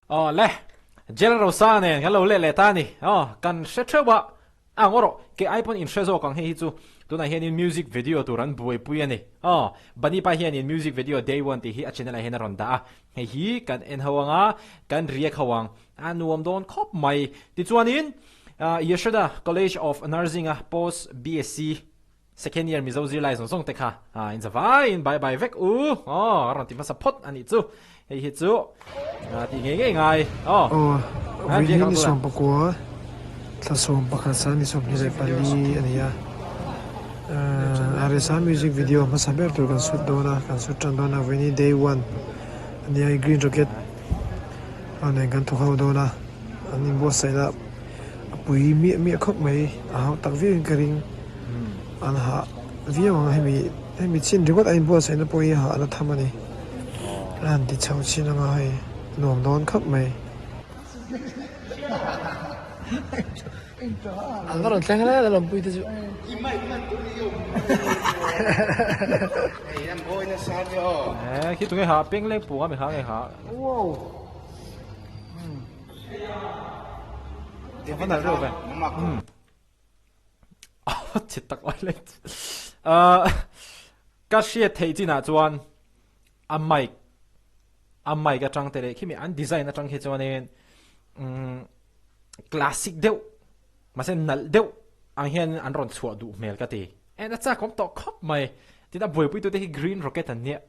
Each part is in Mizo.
Aw le, Jel Rosa nen kan lo let leh ta a ni. Aw, kan hre theuh a, a ngaw rawh, kei ai pawn inhre zawk ang hei hi chu tunah hianin music video tur an buaipui a ni. Aw, Bunny pa hianin music video day one tih hi a channel ah hian a rawn dah a, hei hi kan en ho ang a, kan riak ho ang, a nuam dawn khawp mai. Tichuanin, Yashoda College of Nursing a post BSc Second year Mizo zirlai zawng zawng te kha in za vaiin bye bye vek u aw a rawn ti hmasa phawt a nih chu hei hi chu tih ngei ngei ngai aw. Aw vawiin ni 14 thla 11 sang ni 24 a ni a RSA music video hmasa ber tur kan shoot dawn a kan shoot tan dawn a vawiin hi day one a ni a green rocket ho nen kan thawk ho dawn a an inbuatsaihna a pui miah miah khawp mai a hauh tak viau in ka ring an hah viau ang a hemi hemi chin ringawt a inbuatsaihna pawh hi a hah na tham a ni a han ti chho chin anga hei nuam dawn khawp mai. An va rawn thleng hle a lawmpui te chu. Khi tunge ha pengleng pung a mi ha nge ha. A va nalh reuh ve. Chhe tak awih le. Ka hriat theih chinah chuan a mic a mic atang te leh khimi an design atang khi chuanin classic deuh mahse nalh deuh ang hian an rawn chhuah duh hmel ka ti. En a chak awm tawh khawp mai. Tin a buaipuitute hi green rocket an nia.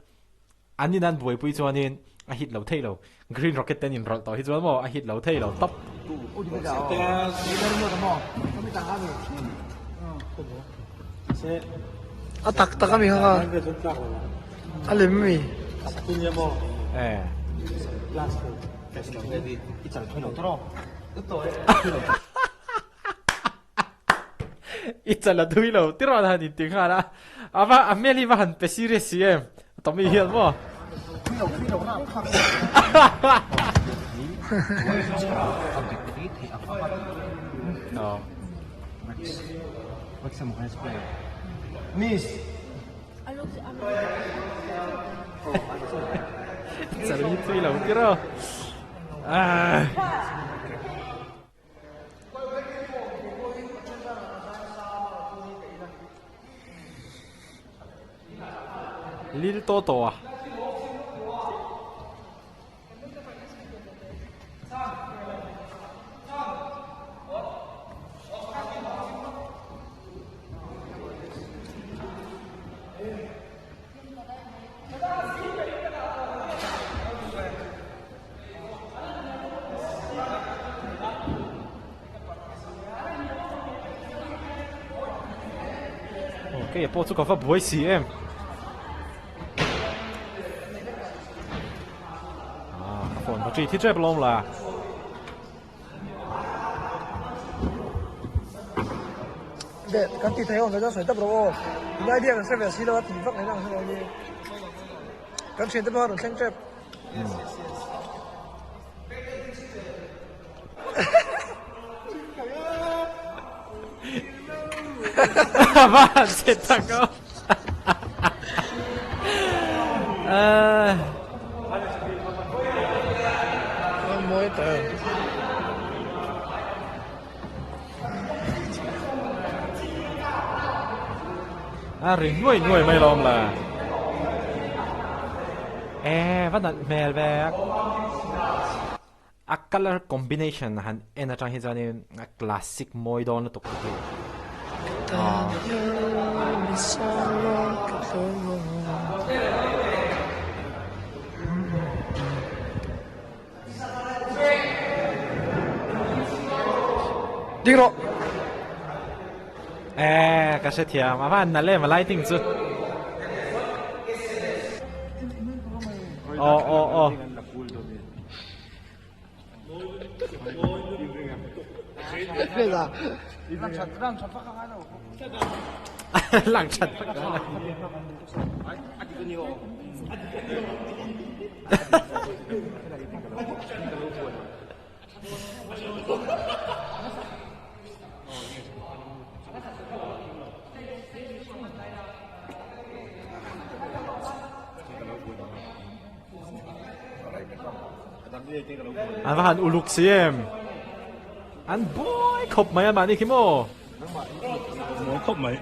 An in an buaipui chuanin a hit lo thei lo. Green rocket te an inrawlh tawh hi chuan maw a hit lo thei lo tawp. A tak tak a mi kha kha a lem a mi. I chal a thui lo ti rawn han inti nghal a, a va a hmel hi va han pe serious si em Tommy hian maw. Chal hi thui lo ti raw. Lil Toto a. Kei pawh chu ka va buai si em. Ah, ka phone battery thi tep lawm la. De, kan ti thei awm ve chuan sawi tap rawh aw. In idea kan hre ve si lo a, ti vak mai lang hre lo a ni. Kan thiante pawh a rawn thleng tep. Va han che tak aw. Mawi ta em. A ri nuai nuai mai lawm la. E va nalh hmel ve. A color combination han en atang hi chuanin a classic mawi dawn lutuk te hi. Ding rawh. Eh, ka hre thiam. A va an nalh em a lighting chu. Aw aw aw. Lang that vak a ngai lo. An va han uluk si em. An buai khawp mai a mahni khi maw. Mawi khawp mai.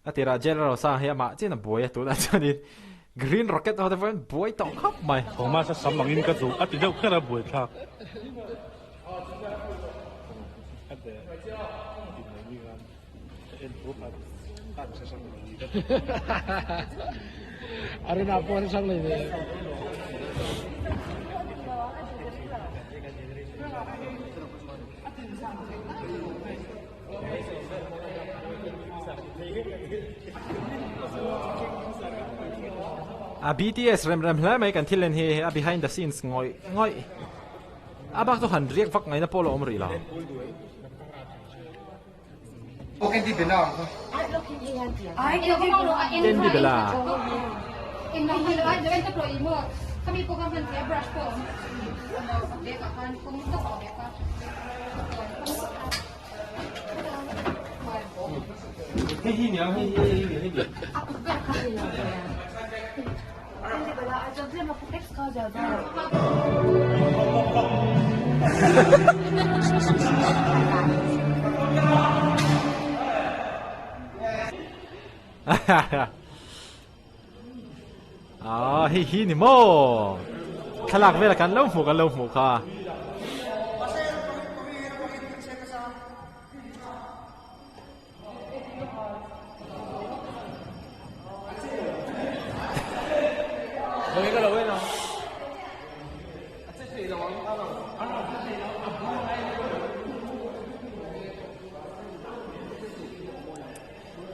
A tirah General Sang hi amah chian a buai a tunah chuanin Green Rocket ho te pawh hian buai tawh khawp mai. Thomas a sam angin ka duh a ti deuh kher a buai thlak. A BTS rem rem hle mai kan thil en hi a behind the scenes ngawih ngawih a bak chu han riak vak ngaihna pawh la awm rih lo. Candy Bella. Ah, hei hi ni maw? Thlalak vela kan lo hmu kan lo hmu kha.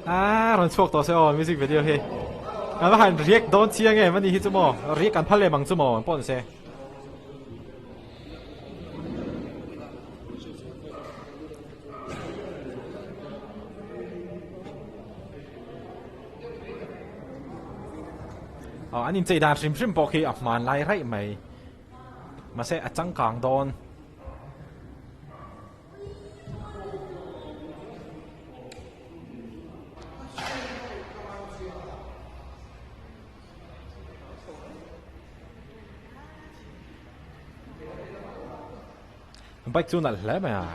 Ah, rawn chhuak tawh se aw music video hi. Kan va han react dawn chiang em ani hi chu maw. React kan phal lem ang chu maw pawh ni se. Aw an inchei dan hrim hrim pawh khi a hmanlai raih mai. Mahse a changkang dawn. Bike chu nalh hle mai a.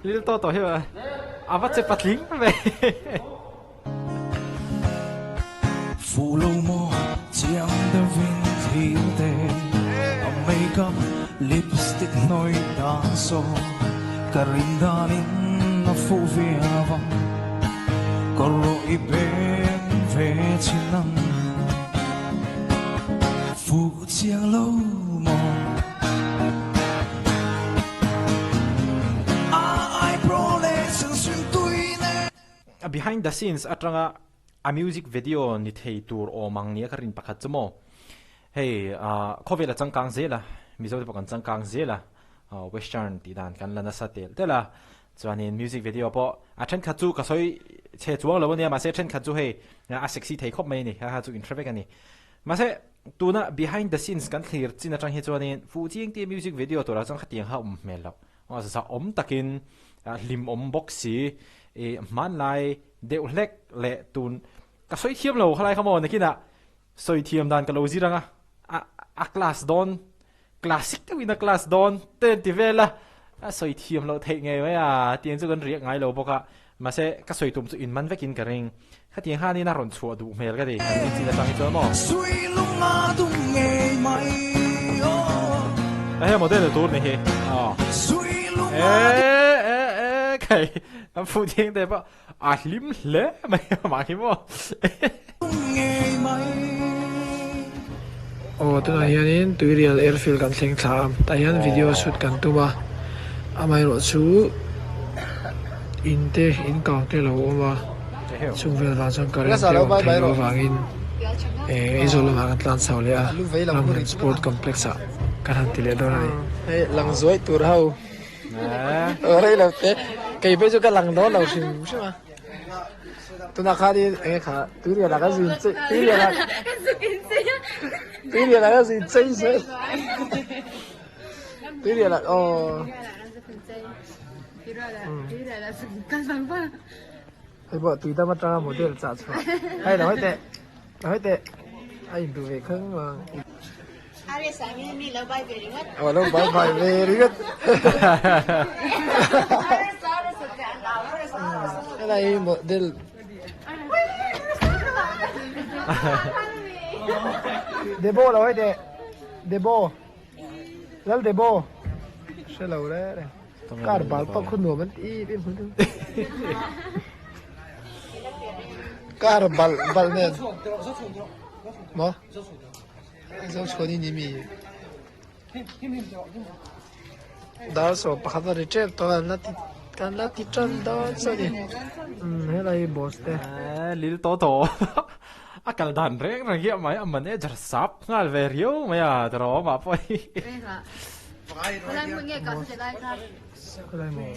Lil to to hi a va che patling ve. Fu lo maw chiang deuhin thil te a makeup lipstick hnawih dan saw ka rin danin a fuh viau ang kawr rawh i beng ve chin ang fuh chiang lo maw a eyebrow leh samsung tui nen. A behind the scenes atanga a music video ni thei tur awm ang nia ka rin pakhat chu maw. Hei ah khawvel a changkang zel a, Mizo te pawh kan changkang zel a, western tih dan kan la nasa telh telh a, chuanin music video pawh a thenkhat chu ka sawi chhe chuang lo ania mahse thenkhat chu hei a sexy thei khawp mai a ni, ha ha chu inhre vek a ni. Mahse tuna behind the scenes kan thlir chin atang hi chuanin fuhchiang tia music video turah chuan khatiang kha a awm hmel loh. Zahawm takin hlimawm bawk si i hmanlai deuh hlek leh tun ka sawi thiam lo khalai kha maw nakinah sawi thiam dan ka lo zir anga a a class dawn classic deuhin a class dawn te an ti vel a a sawi thiam loh theih ngei mai a tiang chu kan riak ngai lo bawk a mahse ka sawi tum chu in man vekin ka ring khatiang khanin a rawn chhuah duh hmel ka ti kan inchhin atang hi chuan maw. A hei model tur ni hi aw e e e khai an fuh thiang te pawh a hlim hle mai mah hi maw. Aw tunah hianin Tuirial airfield kan thleng thla a tah hian video shoot kan tum a amaherawh chu in te in kang te a lo awm a chung vel vang chuan current te a awm theih loh avangin eh Aizawl lamah kan tlan chho leh a Ramhlun sport complex ah kan han ti leh dawn a ni. Hei lang zuai tur ho rei lo te kei phei chu ka lang dawn lo hrim hrim a. Tunah khanin enge kha tuirial ah kan zin chei tuirial ah tuirial ah kan zin chei zui. Tuirial ah aw. Hei pawh tuidam atanga model chah chhuah. Hei lo hawi teh. Lo hawi teh. A intu ve khang vang. Aw lo bai bai ve ringawt. Helai hi model Debo lo hawi teh. Debo. Lal Debo. Hre lo re re. Car bal pawh khu nuam an ti em em hmun. Car bal bal nen. Maw? Zo chhuan i ni mi. Dar saw pakhat a ri tep tawh a, an la ti an la ti tan dawn saw ni. Umm helai hi boss te. Lil tawh tawh a kal dan reng reng hi a mai a manager sap nghal ve riau mai a tiraw amah pawh hi. Khawlai maw?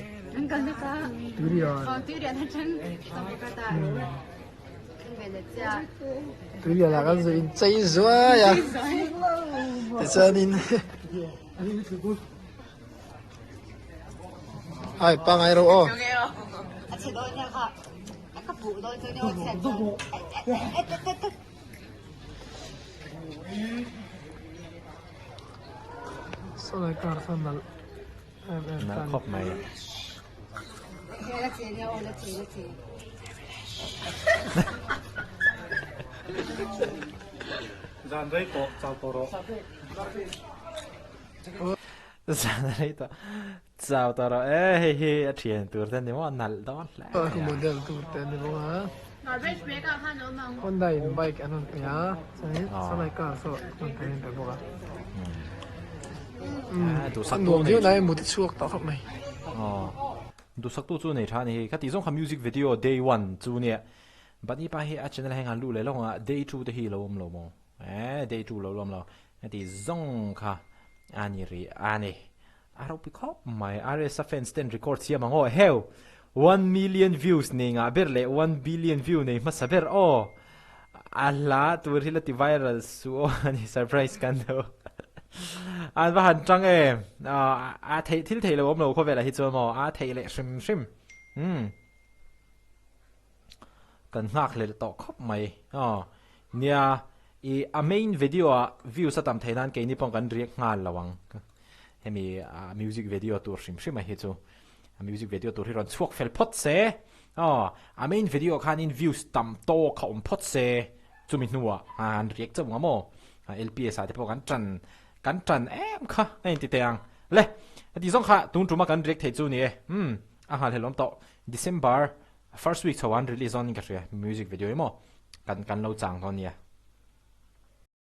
Tuirian. Tuirian ah kan zu in chei zuai a tichuanin hai pangai ro aw. Saw lai car kha nalh em em Nalh khawp mai. Zan rei tawh chau tawh rawh. Zan rei tawh chau tawh rawh e hei hi a thian tur te ni maw nalh dawn hle mai a. Model tur te ni bawk a. Honda in bike an rawn pe a chuanin saw lai car saw rawn pe an pe bawk a. A nuam viau nai mut a chhuak tawh khawp mai. Duhsaktu chu nei tha a ni hei. Khati zawng kha music video day one chu nia. Bunny pa hi a channel heng han luh leh lawng a day two te hi lo awm lo maw? Eh day two lo awm lo. Heti zawng kha a ni rih a ni. A ropui khawp mai. RS-a fans ten record siam ang aw. Heu! 1 million views nei ngah ber leh 1 billion view nei hmasa ber aw. A hla tur hi la ti viral suh aw a ni surprise kan lo. An va han tang em. A theih thil theih lo awm lo khawvelah hi chuan maw a theih leh hrim hrim. Umm. Kan nghak hlelh tawh khawp mai. Aw. Nia i a main video ah views a tam theih nan keini pawh kan react nghal lo ang. Hemi music video tur hrim hrim a hi chu. A music video tur hi rawn chhuak fel phawt se. Aw, a main video khanin views tam tawk a awm phawt se. Chumi hnuah an react chauh ang maw? LPS ah te pawh kan tan kan tan em kha a inti teh ang. Le, heti zawng kha tun tuma kan react thei chu ni e. Umm, a nghal hlelawm tawh. December first week chho an release dawn in ka hria music video hi maw? Kan kan lo chang dawn nia.